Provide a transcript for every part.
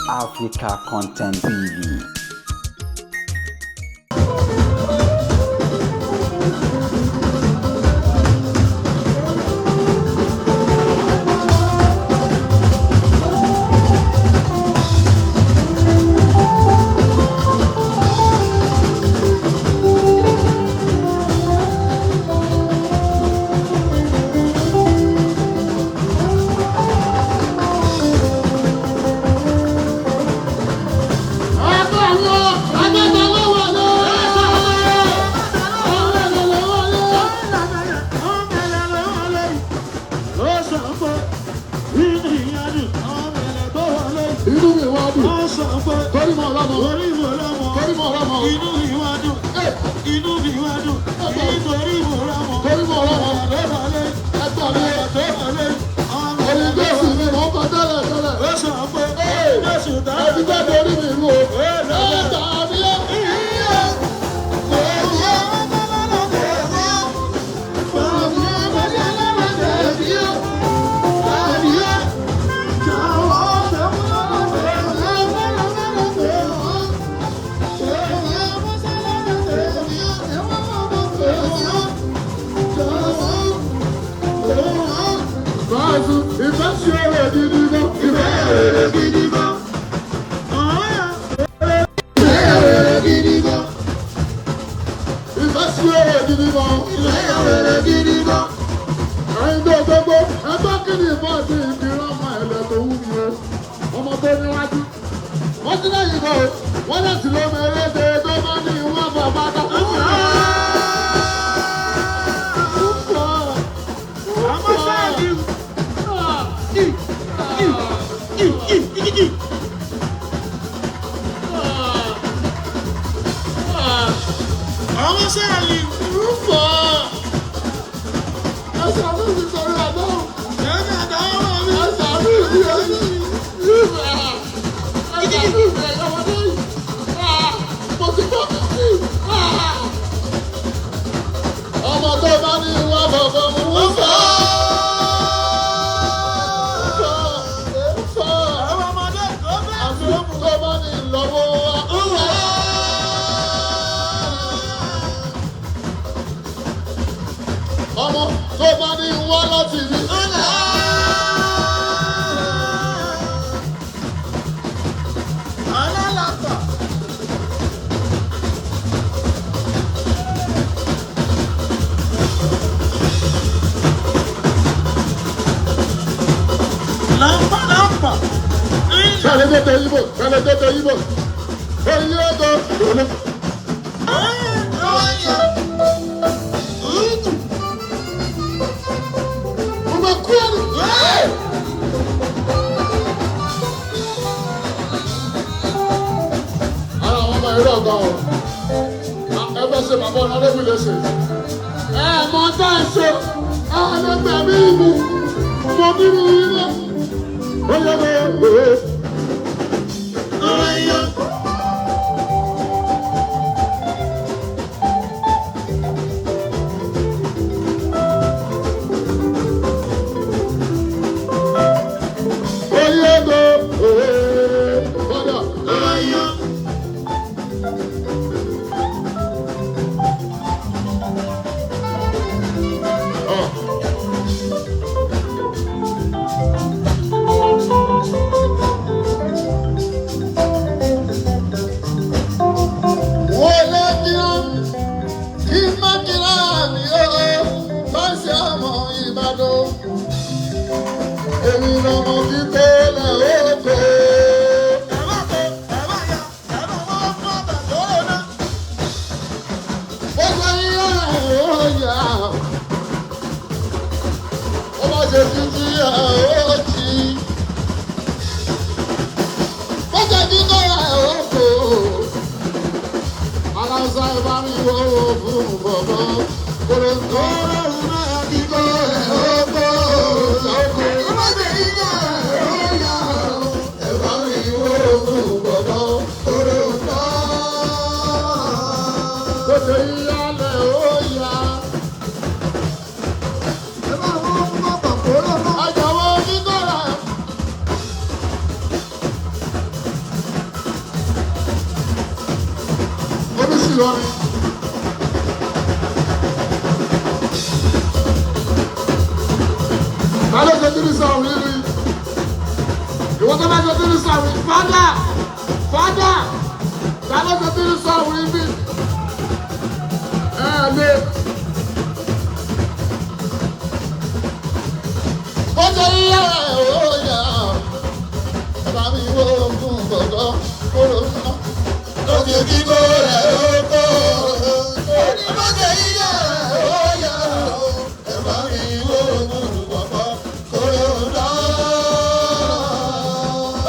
Africa Content TV. Inú mi wá dùn. Torí mo rọ́mọ. Torí mo rọ́mọ. Inú mi wá dùn. Inú mi wá dùn. Nítorí mo rọ́mọ. Torí mo rọ́mọ. Ẹgbẹ́ mi. Orí Jésù mi mò ń kọ tẹ́lẹ̀ tẹ́lẹ̀. Ó sọ pé Jésù dára. Ẹbí jáde orí mi rú o. Ẹ tàbí ẹ. Báàsù ìfẹ́ sí ọ̀rọ̀ gidi gan. Ìfẹ́ ọ̀rọ̀ gidi gan. Ìfẹ́ ọ̀rọ̀ gidi gan. Ìfẹ́ sí ọ̀rọ̀ gidi gan. Ìfẹ́ ọ̀rọ̀ gidi gan. Ẹyin tó gbogbo ẹgbẹ́ kí ni ìfọ́ àti ìfìràn ọmọ ẹ̀lẹ́ tó wú mi o. Ọmọ tó níwájú. Wọ́n ti lẹ́yìn kan o. Wọ́n lè sì lọ́mọ eréde tó bá ní ìwọ̀n bàbá dá. Àwọn sẹ́ẹ̀lì Rúfọ̀! Ẹ ṣàánú mi sọ̀rọ̀ àdéhùn. ẹ̀mí àtàwọn ọmọ mi. Ẹ ṣàánú mi Rúfọ̀! Ẹ ṣàánú mi ẹ̀yọ́ ọmọdé yìí. Mo ti gbọ́ sí. Ọmọ tó bá ní wá bọ̀bọ̀ mú rúfọ̀! Rúfọ̀! Àwọn ọmọdé tó bẹ́ẹ̀ Àti tó bá ní lọ́wọ́ wa. Ọmọ tó bá ní wá láti rí. Alálàpà. Lámpà lámpà. Sẹ́lẹ̀ tó yíbò, sẹ́lẹ̀ tó yíbò. Oyin ọ̀dọ̀ òní. Mo máa kú ẹ̀rù. Ara àwọn ọmọ ìlú ọ̀gá o. Ẹ fẹ́ ṣe bàbá ọ̀nà lóbi lè ṣe. Ẹ mọ tá ẹ ṣe. Ẹ lè gbẹ̀mí ìlú. Mo bínú ilé. Ó yẹ kó o. Oyego, oye, kọ́dà, oye. Wọlé ní ó, kí mákìlá mi ó, bá ṣe ọmọ Ìbàdàn. Èmi lọmọ kíkó lẹ̀ oko. Ó ṣe yíyá ó yá. Ó bá ṣe títí ó jì. Ó ṣe kíkó lẹ̀ oko. Aláṣà ìbá mi wò ó fún bọ̀bọ̀. Kòròǹkò náà kíkó lẹ̀ oko lóko. Ó ṣe yíyá ó yá. Ẹ̀bá mi wò ó fún bọ̀bọ̀. Kòròǹkò. Ó ṣe yíyá lẹ̀ ó yá. Àjàwọ̀ onígbọ̀rà. lórí. Ta ló ṣe tírí sọ̀rọ̀ rírí? Ìwọ tó bá ṣe tírí sọ̀rọ̀ fádà fádà ta ló ṣe tírí sọ̀rọ̀ rírí? Ẹ lè. Ó ṣe yíyá ẹ̀ ó yà bàbá mi wo fún gbọ̀ngàn kó ló ń ná. Lókè kíkó rẹ̀ ó kó. Ó ní bó ṣe yíyá ẹ̀ ó yá o. Ẹ bá mi wó ogún pọ̀pọ̀ kó ló ń lọ.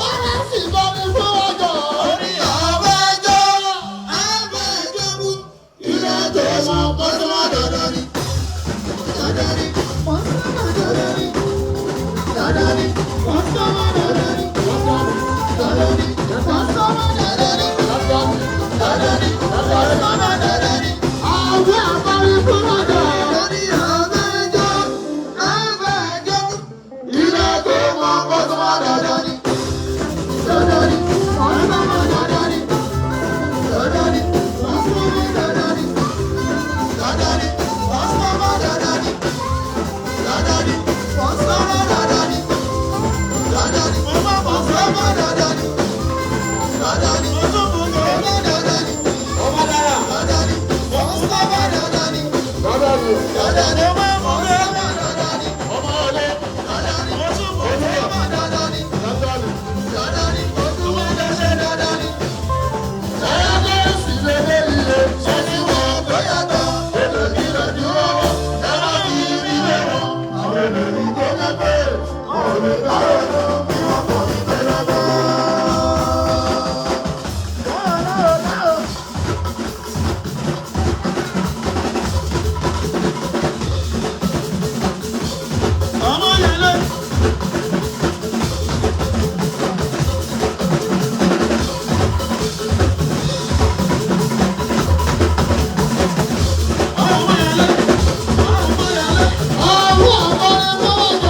Ó rẹ̀ sì bá mi fún ọjọ́. Ó ní àbájọ́ àbájọ́ mú. Ilé tó mọ kọ́sọ́mọ́ dandan ni. Dandan ni. Kọ́sọ́mọ́ dandan ni. Dandan ni. Kọ́sọ́mọ́ dandan ni. Dandan ni. Kọ́sọ́mọ́ dandan ni. Dandan ni. Kọ́sọ́mọ́ dandan ni. Àwọn àbárí fún ọjọ́. Lórí àbájọ́ àbájọ́ mú. Ilé tó mọ kọ́sọ́mọ́ dandan ni. Dandan ni. Kọ́sọ́mọ́ dandan ni. Dandan ni. Kọ́sọ́mọ́ dandan ni. Dandan ni. Kọ́sọ́mọ́ dandan ni. Dandan ni. Kọ́sọ́mọ́ dandan ni. Dandan ni. Kọ́sọ́mọ́ dandan ni. Dandan ni. Kọ́sọ́mọ́ dandan ni. Dandan ni. Kọ́sọ́mọ́ dandan ni. Dandan ni. Dandan ni. Kọ́sọ́mọ́ dandan ni. Ọmọ ọlẹ́. Dandan ni. Kọ́sọ́mọ́ dandan ni. Dandan ni. Dandan ni. Kọ́sọ́mọ́ dandan ni. Ẹyẹ sì lélẹ́ iye. Ṣé tí wọ́n tó yàtọ̀? Èlò ìlẹ̀ dúró. Ẹ má fi ibi lé wọn. Àwọn ènìyàn tó ní pé wọn ò lè dá ọ̀nà bí wọ́n kọ̀ ní tẹ́lẹ̀ bọ́. Àwọn àbárí fún ọjọ́.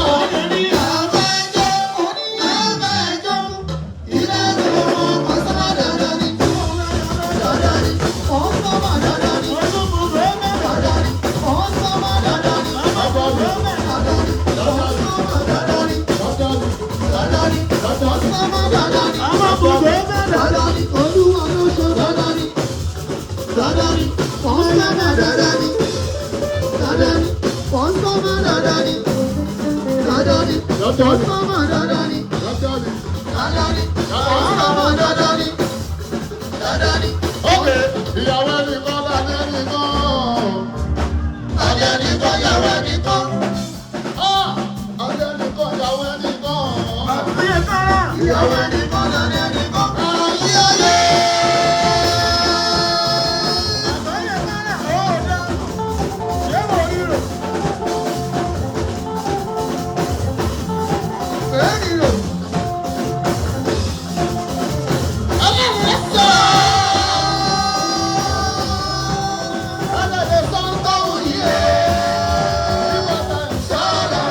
Dandan ni. Dandan ni. Dandan ni. Dandan ni. Dandan ni. Ókè, ìyàwó ẹnìkan láti ẹnìkan. Ajẹ́nìkan yàwó ẹnìkan. Ah! Ajẹ́nìkan ìyàwó ẹnìkan. Ìyàwó ẹnìkan lálẹ́ ẹnìkan. Ayé ayé. Ẹ̀rìnrò. Ọlọ́run sọ. Ọlọ́run sọ ń tọ́wọ́ yìí ẹ̀. Sọ́ọ̀rọ̀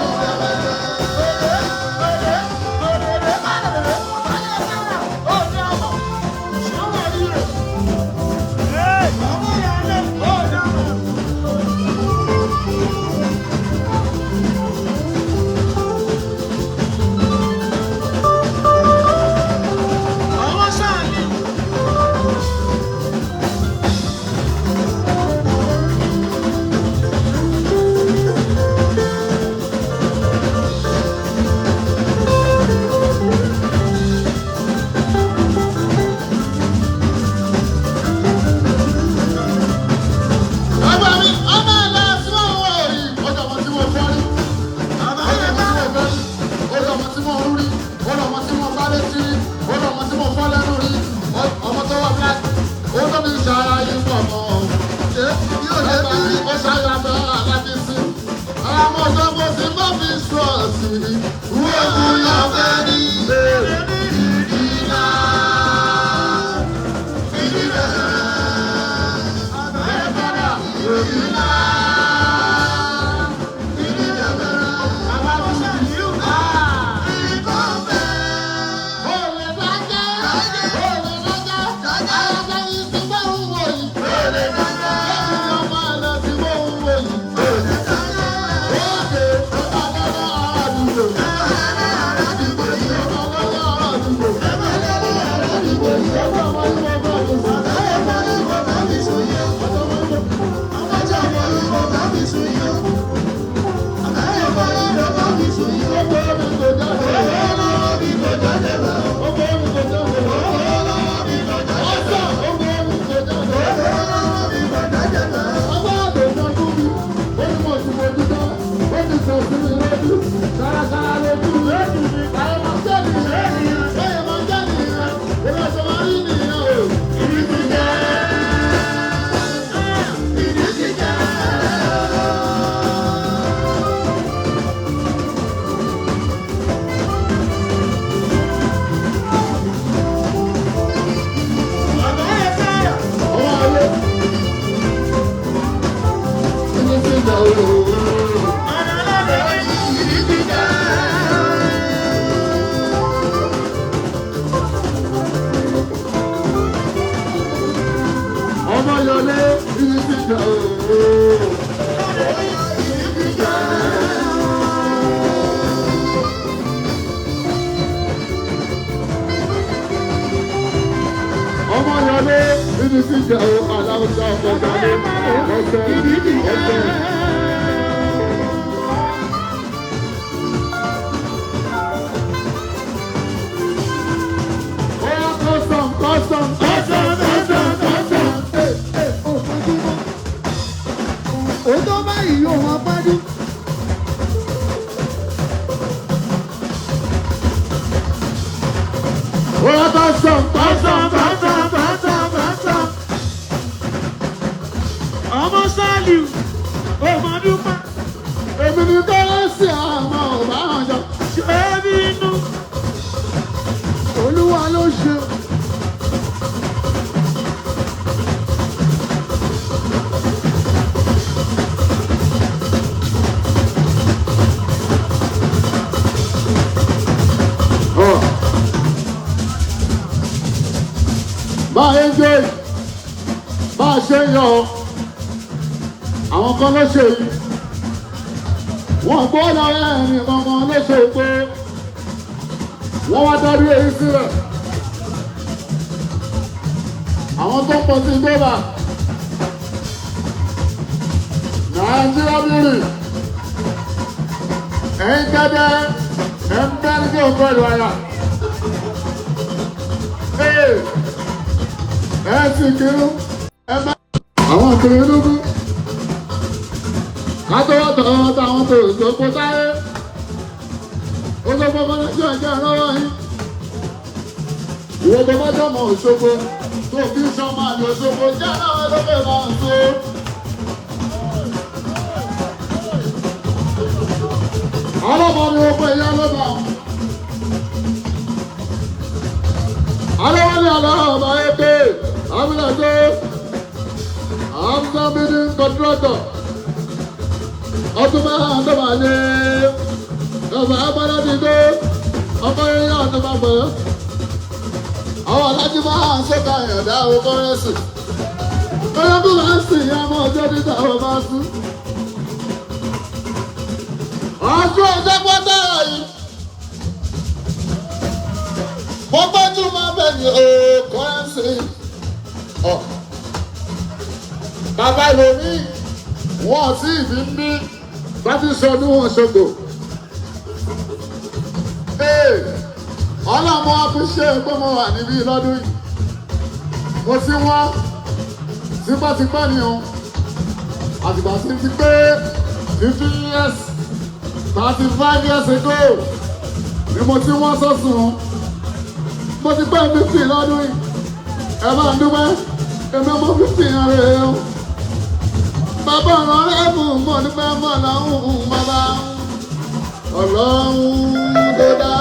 Ọmọ yọlé níbi tí jẹ́ o aláwùjọ ọkọ̀ jáde ọ̀sẹ̀ ọ̀sẹ̀. Oya custom custom custom custom custom. Ó fojú mọ́. Ó tó báyìí yóò máa pẹ́jú. Oya custom custom custom custom custom. Ọmọ Sálíù, ọmọ dúpẹ́, Èmi ni kọ́lẹ́sì àmọ́ ọ̀bá àjọ. ṣé bínú? Olúwa ló ṣe. Bá a ń gbé bá a ṣe ń yọ àwọn kan ló ṣe yìí wọn gbọ́ lára ẹ̀rìn kankan ló ṣe pé wọ́n wá darí èyí sílẹ̀ àwọn tó ń pọ̀ sí dọ́là Nàìjíríà bírì ẹ̀yin gẹ́gẹ́ ẹ̀ ń bẹ́ẹ̀ ní kí o kọ́ ìlú ara ẹ sì kírun ẹ má. Àwọn kiri dúdú kátó tọ̀wọ́ táwọn tó Òṣogbo táyé Òṣogbo kọ́lẹ́jọ́ ìjẹ́ lọ́wọ́ yín. Ìwọ tó bá jọmọ Òṣogbo tó fi sọmọ àlè Òṣogbo jẹ́ láwọn ẹlọ́pẹ̀ máa ń so. Ọlọ́mọ ni ó pè yá lọ́ba. Alọ́wọ́lé aláwọ̀ eke Amúnàdó Amúnàbíní kọ́ńtrọ́tọ̀ ọdún máa ń dọ́gba ní ọba abọ́ládìgbò ọkọ yẹn ọdún máa bọ̀ àwọn alájí máa ń sọ́ka ẹ̀dá àwọn kọ́rẹ́sì kọ́rẹ́sì máa ń sìn yá ọmọ ọjọ́ dídá àwọn máa ń sún. Ọjọ́ ọjọ́ pátá yìí mo gbájú máa bẹ̀ ní kọ́rẹ́sì. Bàbá ìlòmí wọn tí ìbí ń bí láti sọdún wọn ṣògo. Ọlọ́mọ apíṣẹ́ pé mo wà níbí lọ́dún yìí. Mo ti wọ́n tipátipá ni o. Àtìgbà tí ti pé 50 years 35 years ago ni mo ti wọ́n sọ́sùn. Mo ti pé 50 lọ́dún yìí. Ẹ máa ń dúpẹ́, èmi ọmọ 50 yẹn rèé o. Bàbá ọ̀rọ̀ rẹ̀ mú mọ̀ nípa mọ̀ lọ́hùn bàbá. Ọlọ́run tó dá.